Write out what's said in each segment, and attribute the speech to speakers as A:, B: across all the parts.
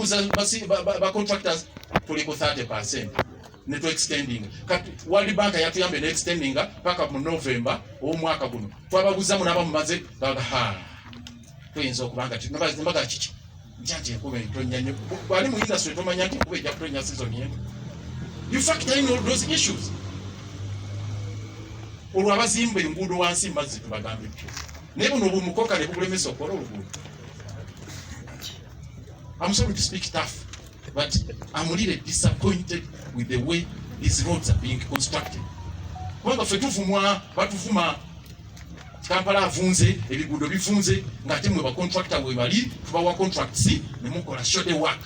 A: Tubuuza ba contractors, tuli ku 30% ne tu extending. Kati World Bank yatuyambye ne extending paka mu November ow'omwaka guno. Twababuuzamu n'abamumaze baga ha tuyinza okuba nga mbaga kiki njanti enkuba entonya nnyo. Bwali mu industry tomanya nti enkuba ejja kutonya season eno. You factor in all those issues. Olwo abazimba enguudo wansi mazzi tubagambe tutya? Naye buno obumukoka ne bukulemesa okukola oluguudo. I'm sorry to speak tough, but I'm really disappointed with the way these roads are being constructed. Kubanga ffe tuvumwa, batuvuma Kampala avunze, ebiguudo bivunze, ng'ate mwe bacontractor we bali tubawa contracts ne mukola shoddy work.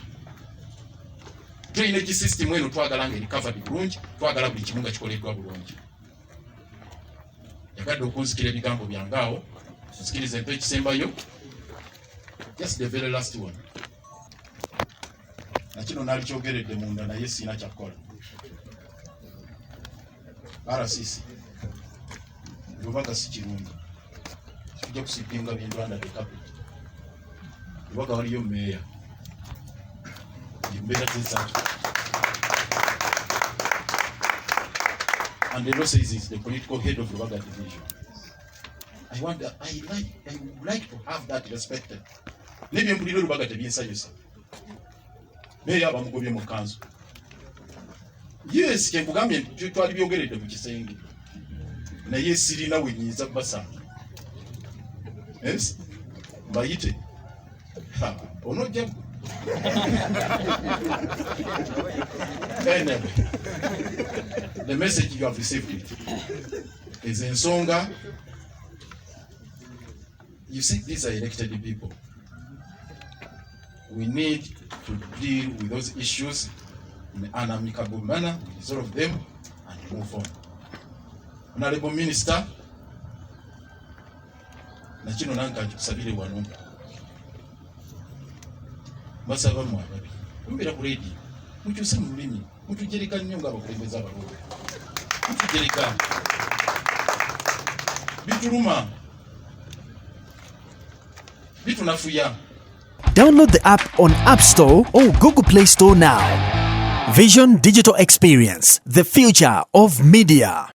A: Drainage system eno twagala nga eri covered bulungi, twagala buli kimu nga kikoleddwa bulungi. Yagadde okunzikira ebigambo byange awo, nzikiriza empa ekisembayo, just the very last one. Nakino nalikyogeredde munda naye sirina kyakukola. RCC Lubaga si kirungi, tujja kusipinga bintu under the carpet. Lubaga waliyo meeya, embeera zezatu, and the law says he's the political head of Lubaga division. I would like to have that respected. N'ebyempulira Lubaga tebinsanyusa. Meeya bamugobye mu kanzu. Yes, kyenkugambye nti twali byogeredde mu kisenge naye sirina we nyinza kubasanga. Yes, mbayite onojja. Anyway, the message you have received it is ensonga. You see, these are elected people. We need to deal with those issues in an amicable manner, we resolve them and move on. Honorable Minister, nakino nange nkikusabire wano, mbasaba mmwe ababi mubeera ku radio mukyuse mu lulimi, mutujereka nnyo ng'abakulembeze abalonde, mutujereka, bituluma, bitunafuya.
B: Download the app on App Store or Google Play Store now. Vision Digital Experience, the future of media.